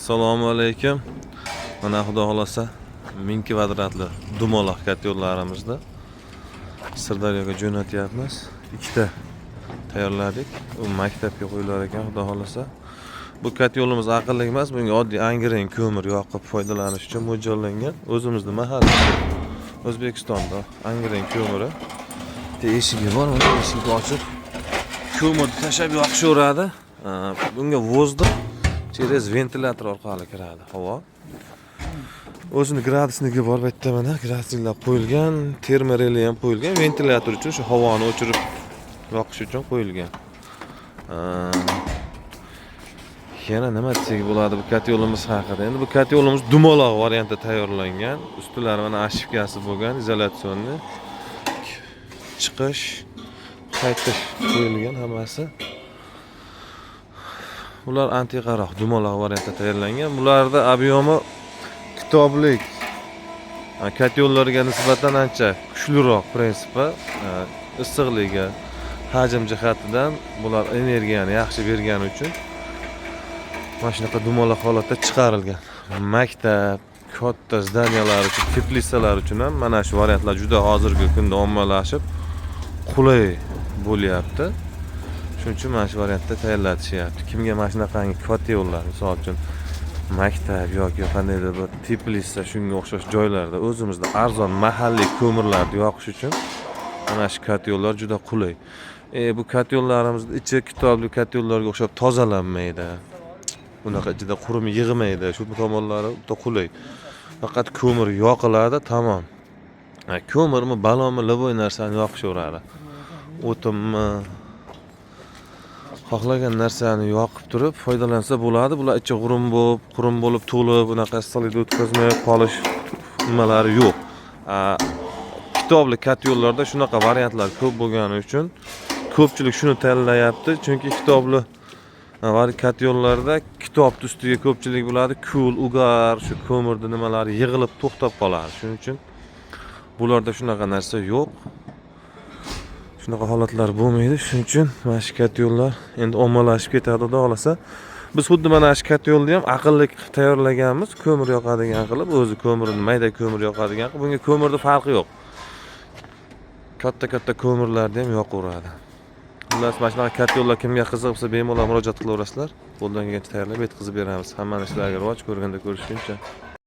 Assalomu alaykum. Mana, xudo xohlasa, 1000 kvadratli dumaloq kotellarimizni Sirdaryoga jo'natyapmiz. Ikkita tayyorladik. U maktabga qo'yilar ekan, xudo xohlasa. Bu kotelimiz aqlli emas, bunga oddiy angren ko'mir yoqib foydalanish uchun mo'ljallangan. O'zimizni mahalliy, O'zbekistonda angren ko'miri. Bitta eshigi bor, mana eshikni ochib ko'mirni tashlab yoqishaveradi. Bunga воздух через ventilyator orqali kiradi havo. O'zini градусник i bor bu yerda, mana градусник lar qo'yilgan, термореле ham qo'yilgan. Ventilyator uchun, shu havoni o'chirib yoqish uchun qo'yilgan. Yana nima desak bo'ladi bu kotelimiz haqida? Endi bu kotelimiz dumaloq variantda tayyorlangan. Ustilari mana обшивка si bo'lgan, изоляционный. Chiqish, qaytish qo'yilgan hammasi. Bular antiqaroq dumaloq variantda tayyorlangan. Bularda объем i kitoblik kotellarga nisbatan ancha kuchliroq prinsipi, issiqligi, hajm jihatidan bular energiyani yaxshi bergani uchun mana shunaqa dumaloq holatda chiqarilgan. Maktab, katta здания lar uchun, teplitsalar uchun ham mana shu variantlar juda hozirgi kunda ommalashib, qulay bo'lyapti. Shuning uchun mana shu variantda tayyorlatishyapti. Kimga mana shunaqangi kotellar, misol uchun, maktab yoki qandaydir bir teplitsa, shunga o'xshash joylarda o'zimizda arzon mahalliy ko'mirlarni yoqish uchun mana shu kotellar juda qulay. Bu kotellarimizni ichi kitobli kotellarga o'xshab tozalanmaydi. Unaqa ichida qurum yig'maydi. Shu tomonlari juda qulay. Faqat ko'mir yoqiladi, tamom. Ko'mirmi, balonmi, любой narsani yoqishaveradi. O'tinmi, xohlagan narsani yoqib turib foydalansa bo'ladi. Bular ichi g'urum bo'lib, qurum bo'lib to'lib, unaqa issiqlikni o'tkazmay qolish nimalari yo'q. Kitobli kotellarda shunaqa variantlar ko'p bo'lgani uchun ko'pchilik shuni tanlayapti, chunki kitobli kotellarda kitobni ustiga ko'pchilik biladi, kul, угар, shu ko'mirni nimalari yig'ilib to'xtab qoladi. Shuning uchun bularda shunaqa narsa yo'q, shunaqa holatlar bo'lmaydi. Shuning uchun mana shu kotellar endi ommalashib ketadi, xudo xohlasa. Biz xuddi mana shu kotelni ham aqlli qilib tayyorlaganmiz, ko'mir yoqadigan qilib, o'zi ko'mirini, mayda ko'mir yoqadigan qilib. Bunga ko'mirni farqi yo'q, katta katta ko'mirlarni ham yoqaveradi. Xullas, mana shunaqa kotellar kimga qiziq bo'lsa, bemalol murojaat qilaverasizlar. Qo'ldan kelgancha tayyorlab yetkazib beramiz. Hammani ishlariga rivoj, ko'rganda ko'rishguncha.